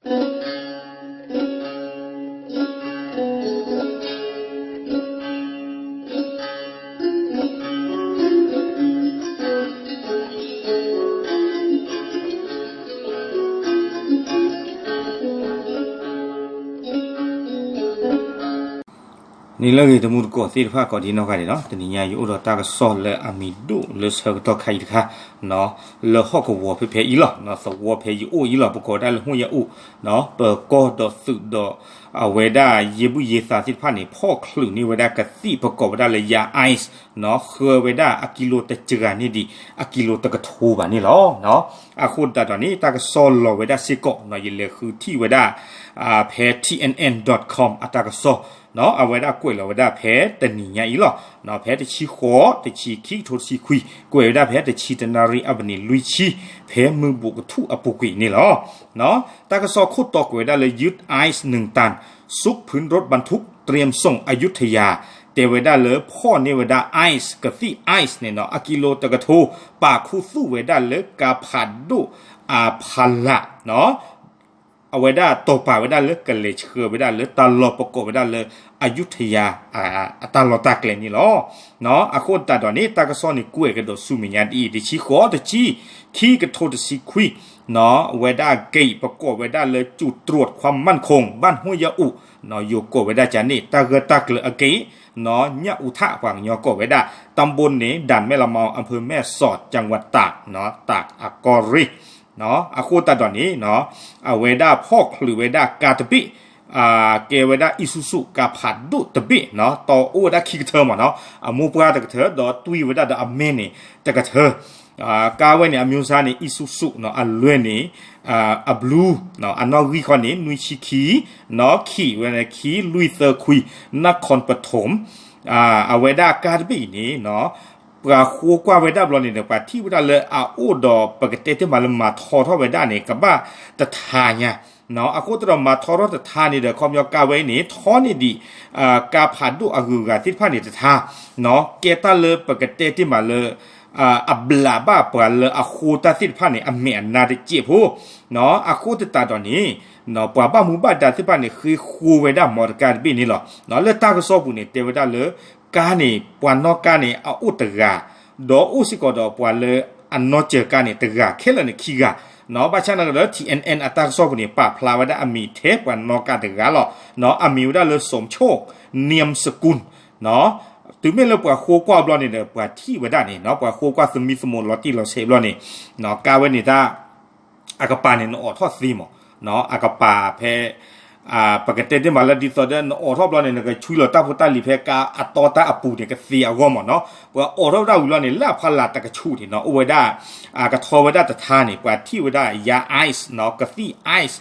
န့ၣ်လၢအဂ့ၤ တမူတကိးသ့ၣ်တဖၣ် ကိးဒံနီၢ်ဂၤဒဲးနီၤ, တနံၤညါယအိၣ်ဒီးတၢ်ကစီၣ်လၢအမံၤဒိၣ်လၢဆၢကတီၢ်ခါအံၤတခါ, လၢဟီၣ်ကဝီၤဖဲဖဲအံၤလီၤ, သဝီဖဲယအိၣ်အံၤလီၤ, ပကိးဝဲဒၣ်လၢဟူၣ်ယအိၣ်, ပၢၤကီၢ်ဒီးသုးဒီး အဝဲဒၣ်ယဲၢ်ဘုၣ်ယဲၢ်သးသ့ၣ်တဖၣ်န့ၣ် ဖီၣ်ချုးန့ၢ်ဝဲဒၣ်ကသံၣ် ပကိးဝဲဒၣ်လၢယၤ ice နီၤ, ဃၢဝဲဒၣ်အကံလိတစှၤန့ၢ်ဒံး အကံလိတကထိဘၣ်န့ၣ်လီၤ. အဃိသတးဒီးန့ၣ် တၢ်ကစီၣ်လီၤဝဲဒၣ်စ့ၢ်ကီးနီၤ, ယလဲၤဃုထံၣ်ဝဲဒၣ် ဖဲ T N N dot com အတၢ်ကစီၣ်နီၤ, အဝဲဒၣ်ကွဲးလီၤဝဲဒၣ်ဖဲတနံၤညါအံၤလီၤ. ဖဲတဆံဃိး, တဆံခံ, ကထိတဆံခွံ, ကွဲးဝဲဒၣ်ဖဲတဆံတနၣ်ရံၣ်အဘၣ်န့ၣ် လွံၢ်ဆံ, ဖဲမုၢ်ဘိးကထူၣ်အပူၤကွံာ်န့ၣ်လီၤ. တၢ်ကစီၣ်ခိၣ်တီကွဲးဝဲဒၣ်လၢ ยึด ice หนึ่งตัน ซุกพื้นรถบรรทุก เตรียมส่งอยุธยา တဲဝဲဒၣ်လၢဖီၣ်န့ၢ်ဝဲဒၣ် ice ကသံၣ် ice န့ၣ်နီၤ အကံလိတကထိ ပာ်ခူသူၣ်ဝဲဒၣ်လၢကါဖးဒိၣ်အဖီလာ်နီၤ, အဝဲဒၣ်တီၢ်ပာ်ဝဲဒၣ်လၢကလဲၤဆှၢဝဲဒၣ်လၢတၢ်လီၢ်ပကိးဝဲဒၣ်လၢ အယုထယၤ အတၢ်လီၢ်တၢ်ကျဲန့ၣ်လီၤ. အဃိသတးဒီးန့ၣ် တၢ်ကစီၣ်န့ၣ်ကွဲးကဒီးဆူမဲာ်ညါဒ်အံၤ, တဆံဃိး, တဆံခံ, ကထိတဆံခွံ, အဝဲဒၣ် gate ပကိးဝဲဒၣ်လၢ จุดตรวจความมั่นคง บ้านห้วยยาอุ ယိၤကိးဝဲဒၣ်ကန့ၣ် တၢ်ဂၢၢ်တၢ်ကျၢၤအ gate နီၤ, ညၣ်အူထၣ်ပှၤကညီကိးဝဲဒၣ်, ตำบลန့ၣ် ด่านแม่ละเมา อำเภอแม่สอด จังหวัดตากနီၤ, တၢ်အကီၢ်ရ့ၣ် အဃိသတးဒီးန့ၣ် အဝဲဒၣ်ဖီၣ်ချုးဝဲဒၣ်ကါတဘ့ၣ်, ကဲဝဲဒၣ် Isuzu ကါဖးဒိၣ်တဘ့ၣ်နီၤ, တီအိၣ်ဝဲဒၣ်ခံကထၢမ့ၢ်နီၤ, အမိၢ်ပှၢ်တကထၢ ဒီးတွံၢ်ဝဲဒၣ်ဒီးအမဲန့ၣ်တကထၢ ကါဝဲန့ၣ် အမျိုးအစားန့ၣ် Isuzu နီၤ, အလွဲန့ၣ် အblue, အနီၣ်ဂံၢ်ခီန့ၣ် နွံဆံခံ, နီၤ, ခံဝဲန့ၣ် ခံလွံၢ်သၢခွံ, နၣ်ခွၣ်ပထိၣ်, အဝဲဒၣ်ကါတဘ့ၣ်အံၤန့ၣ် ပှၤဃိကွၢ်ဝဲဒၣ်ဘျီန့ၣ်ဒီး ပှၤထံၣ်ဝဲဒၣ်လၢအအိၣ်ဒီးပကတဲတ့ၢ်မးလၢမၤထီထီၣ်ဝဲဒၣ်န့ၣ် ကဘၣ်တထါညါ, အဃိသတးဒီးမၤထီထီၣ်တထါန့ၣ်ဒီး ခီပညီကါဝဲအံၤန့ၣ် ထီန့ၢ်ဒံး ကါဖးဒိၣ်အဂုၤအဂၤသ့ၣ်တဖၣ်န့ၣ်တထါ, ကဲတၢ်လၢပကတဲတ့ၢ်မးလၢ အဘျးဘၣ်ပှၤလၢအဃိတၢ်သ့ၣ်တဖၣ်န့ၣ် အမဲာ်အနါတစဲးဖိ, အဃိသတးဒီးန့ၣ် ပှၤဘၣ်မူဘၣ်ဒါသ့ၣ်တဖၣ်န့ၣ် ဃ့ဃိဝဲဒၣ်မီတကါတဘ့ၣ်န့ၣ်လီၤ. လၢတၢ်ကစီၣ်ပူၤန့ၣ် တဲဝဲဒၣ်လၢ ကါန့ၣ် ပှၤနီၣ်ကါန့ၣ် အအိၣ်တဂၤ, ဒီးအိၣ်စ့ၢ်ကီးဒီးပှၤလၢအနီၣ်စၢၤကါန့ၣ် တဂၤခဲလၢာ်န့ၣ်ခံဂၤ, ဘၣ်ဆၣ်နာ်ကဒီး T N N အတၢ်ကစီၣ်ပူၤန့ၣ် ပာ်ဖျါဝဲဒၣ်အမံၤထဲပှၤနီၣ်ကါတဂၤလီၤ. အမံၤဝဲဒၣ်လၢ สมโชค เนียมสกุล တုၤမ့ၢ်လၢပှၤဃိကွၢ်ဘျီန့ၣ်ဒီး ပှၤထံၣ်ဝဲဒၣ်န့ၣ် ပှၤဃိကွၢ်သမံသမိးလီၤတံၢ်လီၤဆဲးဘျီန့ၣ် ကါဝဲန့ၣ်တၢ် အကပၤန့ၣ် နအိးထီၣ်သ့မး, အကပၤဖဲ ပကတဲတ့ၢ်မးလၢဒ်သိးဒီး နအိးထီၣ်ဘျီန့ၣ် နကဆွံလီၤတၢ်ဖိတၢ်လံၤဖဲကါအတီတၢ်အပူၤန့ၣ် ကသ့အဂီၢ်မးနီၤ. ပှၤအိးထီၣ်ဝဲဒၣ်ဝံၤဘျီန့ၣ် လၢအဖီလာ်တကဆူးန့ၣ်နီၤ အိၣ်ဝဲဒၣ် ကထီဝဲဒၣ်တထါန့ၣ် ပှၤထံၣ်ဝဲဒၣ်ယၤ ice နီၤ ကသံၣ် ice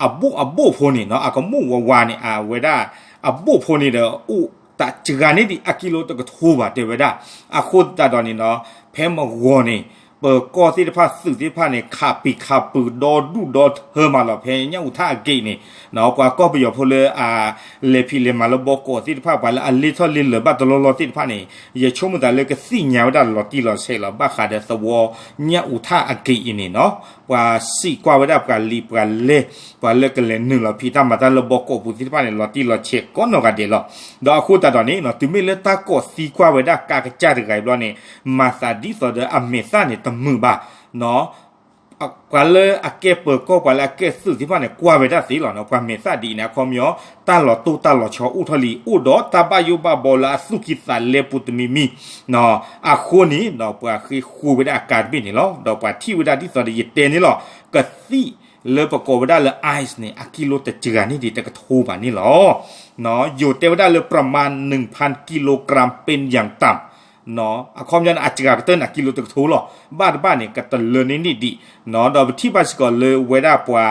အဘိၣ်အဘိၣ်ဖိန့ၣ်နီၤ အကမူၣ်ဝးဝးန့ၣ် အဝဲဒၣ် အဘိၣ်ဖိန့ၣ်ဒီး အိၣ်တၢ်စှၤန့ၢ်ဒံးအကံလိတကထိဘၣ် တဲဝဲဒၣ်. အဃိသတးဒီးန့ၣ်နီၤ ဖဲမုၢ်ဂီၤန့ၣ် ပၢၤကီၢ်သ့ၣ်တဖၣ် သုးသ့ၣ်တဖၣ်န့ၣ် ခးပံာ်ခးပူၤ ဒီဒူၣ်ဒီထၢမးလီၤ ဖဲညၣ်အူထၣ်အဂ့ၢ်န့ၣ်နီၤ ပှၤကီၢ်ပယီၤဖိလၢအလဲၤဖံးလဲၤမၤလၢဘီကီးသ့ၣ်တဖၣ် ပှၤလၢအလဲၤထီၣ်လဲၤလၢၤဘၣ်တလီၢ်လီၢ်သ့ၣ်တဖၣ်န့ၣ် ယဆိကမိၣ်သးလၢကသ့ၣ်ညါဝဲဒၣ်လီၤတံၢ်လီၤဆဲးလီၤ ဘၣ်ဃးဒီးသဝီညၣ်အူထၣ်အဂ့ၢ်အံၤန့ၣ်နီၤ ပှၤစံးကွၢ်ဝဲဒၣ်ပှၤလံၤပှၤလဲၢ် ပှၤလၢကလဲၤနုာ်လီၤဖံးတၢ်မၤတၢ်လၢဘီကီးပူၤသ့ၣ်တဖၣ်န့ၣ် လီၤတံၢ်လီၤဆဲးကိးနီၢ်ဂၤဒဲးလီၤ. ဒီးအဃိသတးဒီးန့ၣ်နီၤ တုၤမ့ၢ်လၢတၢ်ကိးသံကွၢ်ဝဲဒၣ်ကါကစၢ်တဂၤအံၤဘျီန့ၣ် မၤသးဒ်သိးဒီးအမဲာ်သၣ်န့ၣ်တမုာ်ဘၣ်နီၤ ပှၤလၢအကဲပၢၤကီၢ် ပှၤလၢအကဲသုးသ့ၣ်တဖၣ်န့ၣ် ကွၢ်ဝဲဒၣ်သ့လီၤနီၤ ပှၤမဲာ်သၣ်ဒ်အံၤန့ၣ် အခီပညီ တၢ်လီၤတိၢ်တၢ်လီၤဆီအိၣ်ထီၣ်လံ အိၣ်ဒီးတၢ်ဘၣ်ယိၣ်ဘၣ်ဘီလၢအသူၣ်ကံၢ်သးလဲပူၤတမံၤမံၤနီၤ အဃိန့ၣ်နီၤ ပှၤဃ့ဃိဝဲဒၣ်အကါတဘ့ၣ်န့ၣ်လီၤ. ဒီးပှၤထံၣ်ဝဲဒၣ်ဒ်သိးဒီးယတဲန့ၣ်လီၤ ကသံၣ်လၢပကိးဝဲဒၣ်လၢ ice န့ၣ် အကံလိတစှၤန့ၢ်ဒံးတကထိဘၣ်န့ၣ်လီၤ. ယိၤတဲဝဲဒၣ်လၢ ประมาณ หนึ่งพันกิโลกรัมเป็นอย่างต่ำ အခီပညီန့ၣ် အစှၤကတၢၢ်န့ၣ် အကံလိတကထိလီၤ ဘၣ်တဘၣ်န့ၣ် ကတလၢန့ၢ်ဒံးဒံး ဒီးပထံၣ်ဘၣ်စ့ၢ်ကီးလၢဝဲဒၣ်ပှၤ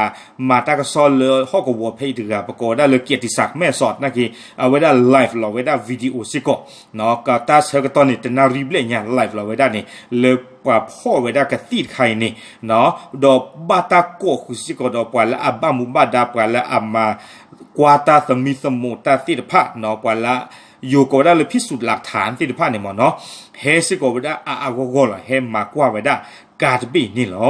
မၤတၢ်ကစီၣ်လၢဟီၣ်ကဝီၤဖဲအံၤတဂၤ ပကိးဝဲဒၣ်လၢ เกียรติศักดิ์ แม่สอด နာ်က့ အဝဲဒၣ် live လီၤဝဲဒၣ် video စ့ၢ်ကီး တၢ်ဆၢကတီၢ်န့ၣ် တနၣ်ရံၣ်ဘျဲၣ်ညါ live လီၤဝဲဒၣ်န့ၣ် လၢပှၤဖီၣ်ဝဲဒၣ်ကသံၣ်တခါအံၤန့ၣ် ဒီးဘၣ်တၢ်ကိးဃုာ်စ့ၢ်ကီးဒီးပှၤလၢအဘၣ်မူဘၣ်ဒါ ပှၤလၢအမၤကွၢ်တၢ်သမံသမိးတၢ်သ့ၣ်တဖၣ် ပှၤလၢ ယိၤကိးဝဲဒၣ်လၢ ဖံးစုလးထၣ် သ့ၣ်တဖၣ်န့ၣ်မ့ၢ်နီၤ, ဟဲစ့ၢ်ကီးဝဲဒၣ်အါအါဂီၢ်ဂီၢ်လီၤ, ဟဲမၤကွၢ်ဝဲဒၣ်ကါတဘ့ၣ်န့ၣ်လီၤ.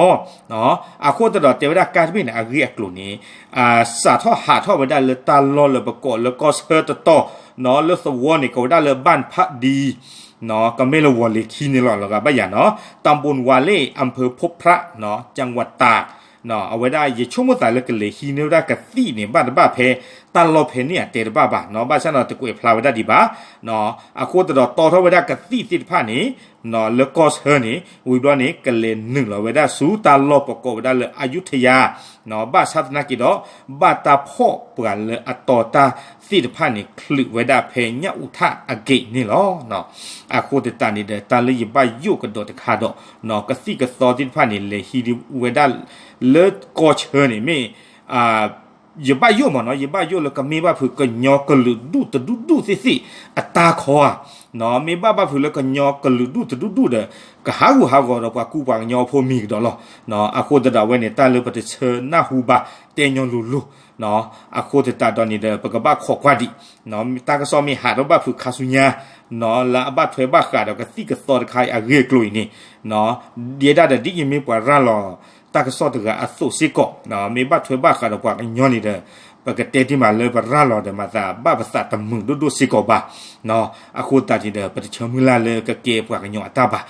အဃိသတးဒီးတဲဝဲဒၣ်ကါတဘ့ၣ်န့ၣ် အဂ့ၢ်အကျိၤန့ၣ် စးထီၣ်ဟးထီၣ်ဝဲဒၣ်လၢတၢ်လီၢ်လၢပကိးလၢကီၢ်ဆၢတတီၤနီၤ, လၢသဝီန့ၣ် ကိးဝဲဒၣ်လၢ ဘၣ်ဖးဒံ ကမ့ၢ်လၢဝီၤလ့ၤခံန့ၣ်လီၤ, လီၤဂာ်ဘၣ်ယၤနီၤ, တၢ်ဘိၣ်ဝါလ့ၣ် အၣ်ဖၢၣ်ဖိဖြး ကၠၣ်ဝးတၢ် အဝဲဒၣ်ယဆိကမိၣ်သးလၢကလဲၤဟံးန့ၢ်ဝဲဒၣ်ကသံၣ်န့ၣ် ဘၣ်တဘၣ်ဖဲတၢ်လီၢ်ဖဲန့ၣ်အတဲတဘၣ်ဘၣ်နီၤ, ဘၣ်ဆၣ်ဒီးတကွဲးဖျါဝဲဒၣ်ဒံးဘၣ်. အဃိသတးဒီးတီထီၣ်ဝဲဒၣ်ကသံၣ်သ့ၣ်တဖၣ်န့ၣ် လၢကီၢ်ဆၢန့ၣ် ဝံၤဘျီန့ၣ် ကလဲၤနုာ်လီၤဝဲဒၣ်ဆူတၢ်လီၢ်ပကိးဝဲဒၣ်လၢအယူထယၤ ဘၣ်ဆၣ်သနာ်က့ဒီး ဘၣ်တၢ်ဖီၣ်ပှၤလၢအတီတၢ်သ့ၣ်တဖၣ်န့ၣ် ချုးဝဲဒၣ်ဖဲညၣ်အူထၣ်အဂ့ၢ်န့ၣ်လီၤ. အဃိသတးန့ၣ်ဒီး တၢ်လၢယဘၣ်ယိၣ်ကဒီးတခါဒီး ကသံၣ်ကသီသ့ၣ်တဖၣ်န့ၣ် လဲၤဟံးဒံးဝဲဒၣ်လၢကီၢ်ဆၢန့ၣ် မ့ၢ် ယဘၣ်ယိၣ်မ့ၢ်နီၤ, ယဘၣ်ယိၣ်လၢကမ့ၢ်ဘၣ်ဖုးကညီကလုာ်ဒူၣ်တဒူၣ်ဒူၣ်သ့ၣ်သ့ၣ်အတၢ်ခီဧါ, မ့ၢ်ဘၣ်ဘၣ်ဖုးလၢကညီကလုာ်ဒူၣ်တဒူၣ်ဒူၣ်ဒီး ကဟးဂူာ်ဟးဂီၤဒီးပှၤကူပှၤကညီဖိမံၤကဒီးလီၤ. အဃိသတးဒီးအဝဲန့ၣ် တၢ်လၢပတဆၢနၢ်ဟူဘၣ်တဲညီလိၤလိၤ အဃိသတးဒီးန့ၣ်ဒီး ပကဘၣ်ခိးကွၢ်ဒံး တၢ်ကစီၣ်မ့ၢ်ဟးထီၣ်ဘၣ်ဖုးခါဆူညါ လၢအဘၣ်ထွဲဘၣ်ဃးဒီးကသံၣ်ကသီတခါအံၤအဂ့ၢ်အကျိၤအံၤန့ၣ် ယဲဒၣ်ဒီးဒ်ယမ့ၢ်ပှၤရၤလီၤတၢ်ကစီၣ်တဂၤအသိးစ့ၢ်ကီး မ့ၢ်ဘၣ်ထွဲဘၣ်ဃးဒီးပှၤကညီန့ၣ်ဒီး ပကတဲတ့ၢ်မးလၢပရၤလီၤဒီးမၤသးဘၣ်ပသးတမုာ်ဒိၣ်ဒိၣ်စ့ၢ်ကီးဘၣ်. အဃိသတးန့ၣ်ဒီး ပတဆၢမုၢ်လၢ်လၢကကဲပှၤကညီအတၢ်ဘၣ်.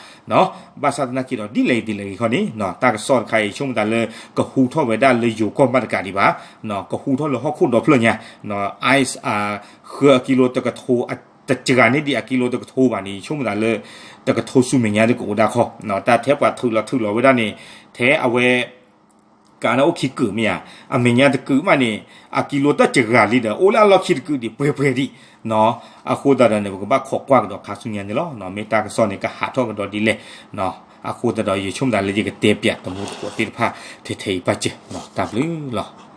ဘၣ်ဆၣ်သနာ်က့ဒီး ဒ်လဲၣ်ဒ်လဲၣ်ဂ့ၤခီန့ၣ် တၢ်ကစီၣ်တခါအံၤ ယဆိကမိၣ်သးလၢ ကဟူထီၣ်ဝဲဒၣ်လၢယိၤကီၢ်မးတကးဒံးဘၣ်, ကဟူထီၣ်လၢဟီၣ်ခိၣ်ဒီဖျၢၣ်ညါ ICE ဃၢအကံလိတကထိ တစှၤန့ၢ်ဒံးအကံလိတကထိဘၣ်န့ၣ် ယဆိကမိၣ်သးလၢ တကထိဆူမဲာ်ညါတကအိၣ်ဒၣ်ခီ, တၢ်ထဲပှၤထုးလီၤထုးလီၤဝဲဒၣ်န့ၣ် ထဲအဝဲ ကးန့ၣ်အိၣ်ခံကုာ်မ့ၢ်ဧါ, အမဲာ်ညါတကုာ်မးန့ၣ် အကံလိတစှၤလံဒီး အိၣ်လၢအလီၢ်ခံတကုာ်ဒံးပှဲၤပှဲၤဒံး. အဃိသတးဒီးန့ၣ် ပကဘၣ်ခိးကွၢ်ကဒီးခါဆူညါန့ၣ်လီၤ. မ့ၢ်တၢ်ကစီၣ်န့ၣ် ကဟးထီၣ်ကဒီးဒ်လဲၣ်. အဃိသတးဒီး ယဆိကမိၣ်သးလၢယကတဲပၠးတမူတကိးသ့ၣ်တဖၣ် ထဲထဲအံၤဘၣ်စၢၤ, တၢ်ဘျုးလီၤ.